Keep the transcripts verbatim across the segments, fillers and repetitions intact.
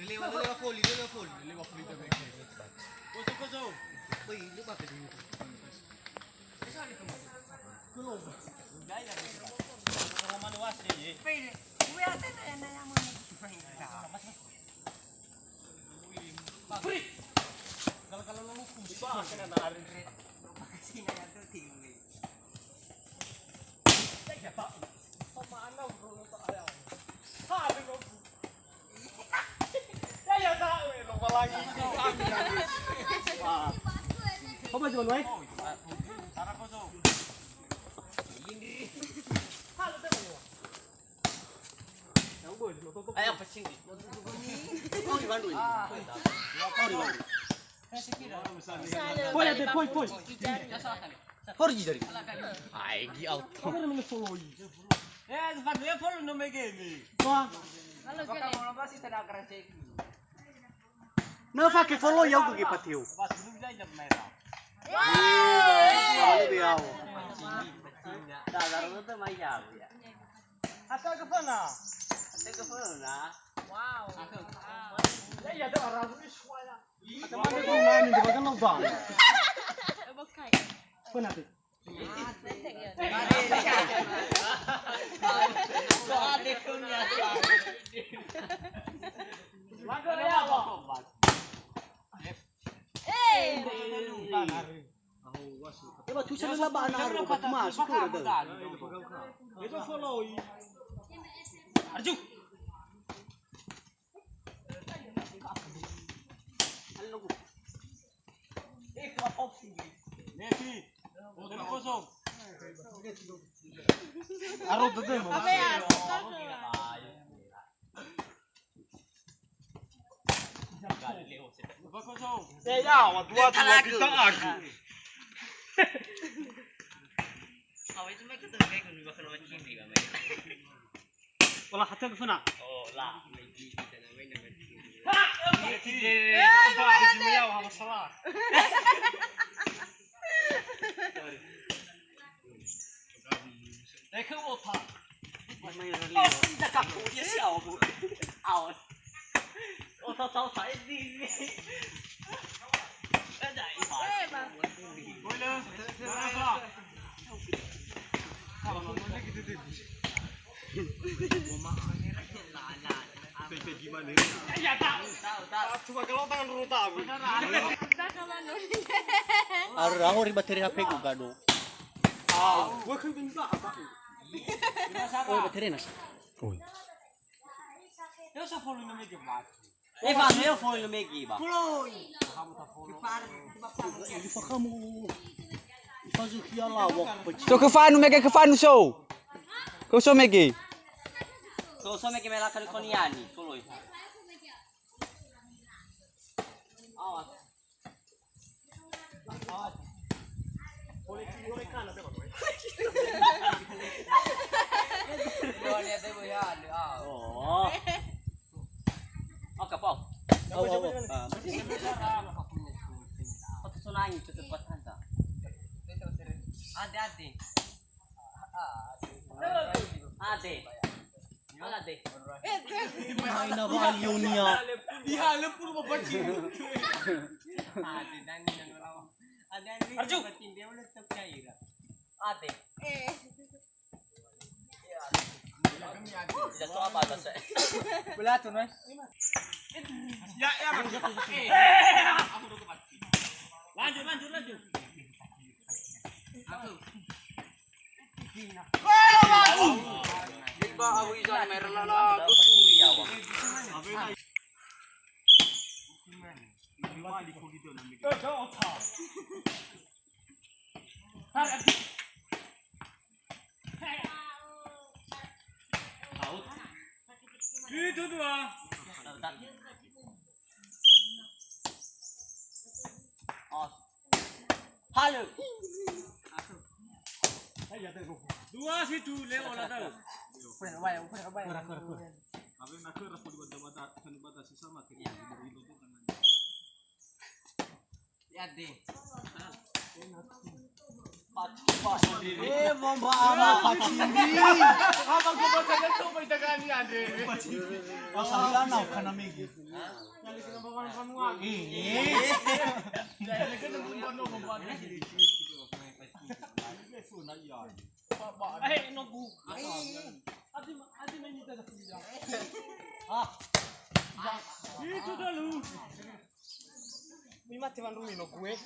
Lewa, lewa foli, lewa foli. Lewa foli, lewa foli. Kozo, kozo. Woi, lewa foli. Pele, gue ate saya nanya mau. Free. Kalau, kalau lu hukum, sih, kena narik. Sini ada tuh tinggi. Apa cuma, Wai? Ayo, apa sih? Kau di Bandung ini. Kau di Bandung. Poi, ate, poi, poi. Hori dari. Ai, gi auto. Kau mana follow? Eh, Van, dia follow no mege ni. Wah. Halo, gini. Na fake follow ya, aku gi patio. Wah. Halo, dia. Dah, dah, dah, dah, dah. Ate gefana. Ate gefana. Wow. Ya, ya, ada orang ini semua ya. Ate mane guna ni, dia kan lobang. Bukan. Pernah tu. Lagu ya, Bang. Eh. Eba tusa lala ba ana haru, ba kuma, syukur ada. Arju. Nefi. Kosong. Aro dede. Apa ya? Eh, ya, wa dua, dua kita aku. Wala hata ke fana. Oh, la. Dai khöu ota. Oh, ida kaku, dia siau, Bu. Awas. Ota, ota, ota, ini. Ada, Iwan. Eh, Bang. Boleh. Apa? Kalau nontonnya gitu deh. Gua mah aneh lah, lah. P P gimana? Ya, tak. Tahu, tahu. Cuma kalau tangan ruru tahu. Beneran. Arura, hori bateri H P-ku, gado. Au, gua kan tadi tak apa. Oh, bateri nasa. Oh. Ya, saya follow namanya Jemat. Eh, Pak, saya follow namanya Jemat. Follow. Di paha kamu. Ifazu khia lawak pecah. So, khöu fa'anu, mege khöu fa'anu, so. Khöu so mege. Khöu so mege mela kan koniani, follow. Awas. Oh. Oke, Pau. Au, au, au. Ah, masih. Apa tuh sonangi tuh tempat hanta? Ade, ade. Ade. Ala de. Main apa Ionia? Iya, lempur mau pancing. Ade, dan ini. Ade, ini. Arju. Dia udah tercair. Ade. Eh. Jatuh apa atas saya? Belah tuh, Mas. Ya, ya, Mas. Eh. Lanjut, lanjut, lanjut. Aku. Liba awi zan merlala gusu. Itu dua. Halo. Dua situ, leo lah tahu. Kura, kura, kura. Tapi nak kura pun bata-bata, kan bata sesama ke. Ya, deh. Eh, bomba ama pacindi. Apa gua baca dia tuh, baca kali, Andre. Pacindi. Masalah nau kana megi. Eh. Eh, nogu. Adi, adi main kita dah. Ah. Itu dah lu. Ini mati, Wan Rumi, nogu, eh.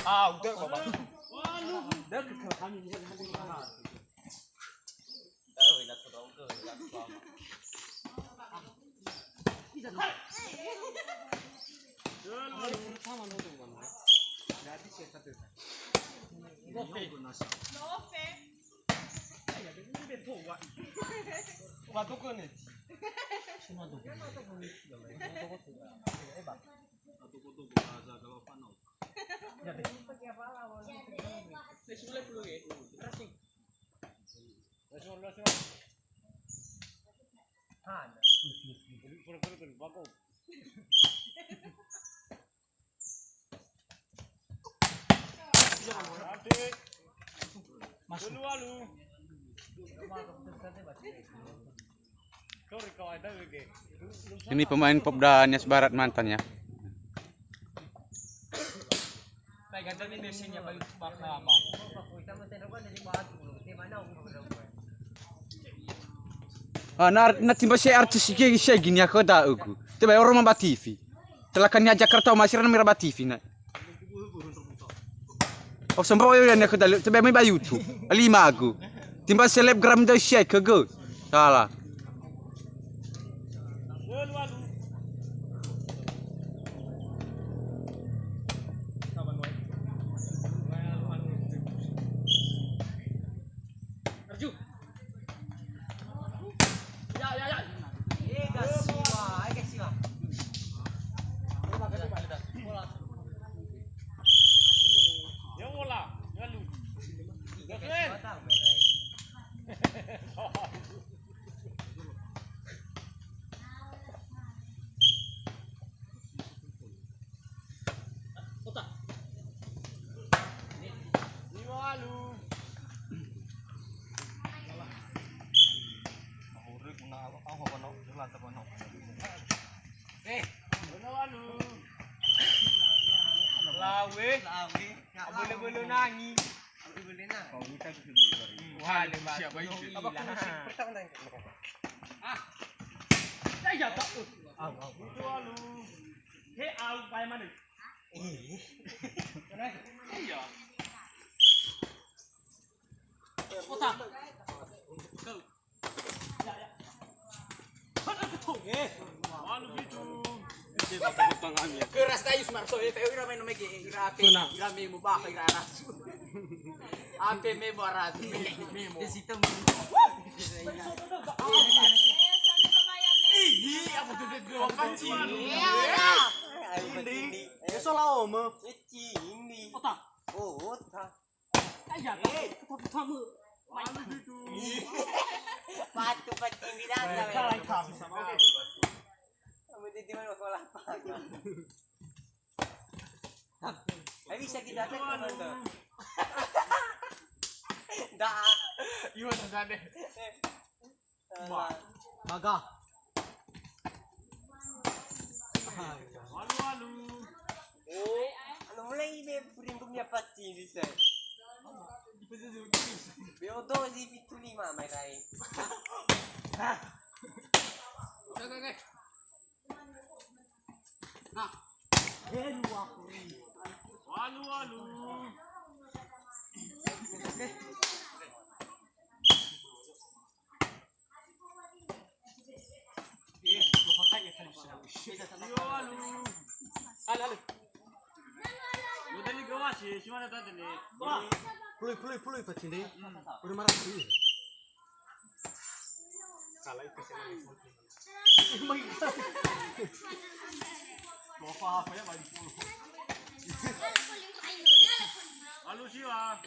Ah, udah, Bapak. Ini pemain Popda Nias Barat mantan ya. Ah, na, na timba se artis sigi segi nia khöda ugu. Teba oro ma ba T V. Telaka nia Jakarta ma sira na mira ba T V na. Oh, sembo yo nia khöda, teba mai ba YouTube. Lima agu. Timba selebgram doi siai khögu. Salah. Lawe. Lawe. Bele-bele nangi. Bele-bele nangi. Wah, le siapa itu? Apa kursi pertama tadi? Ah. Saya tak. Au, au. Itu lalu. He, au, pae mana? Iya. Kota. Keras tayus marso, eh, ira main nomege, ira ape, ira memo bakha, ira rasu. Ape memo rasu, memo. Ih, apa tuh dia, dia apa sih? Iya, iya. Ini. Eh, sola omo. Ini. Kota. Oh, kota. Aja, eh, putar-putar mu. Malu gitu. Batu pacing di dalam. Kalah, kalah, sama. Kamu di mana, sekolah apa? Eh, bisa kita tekan tuh. Dah. Iya, sudah deh. Wah, bagah. Alu, alu. Oh, anu mulai be purimbung ya pasti bisa. Be odo si pitu lima mai rai. Oke, oke, oke. Nah. Alu, alu. Pului, pului, pului, pacinde. Udah marah sih. Kalah itu sih. Mau apa, apa ya, balik puluh. Alu siwa.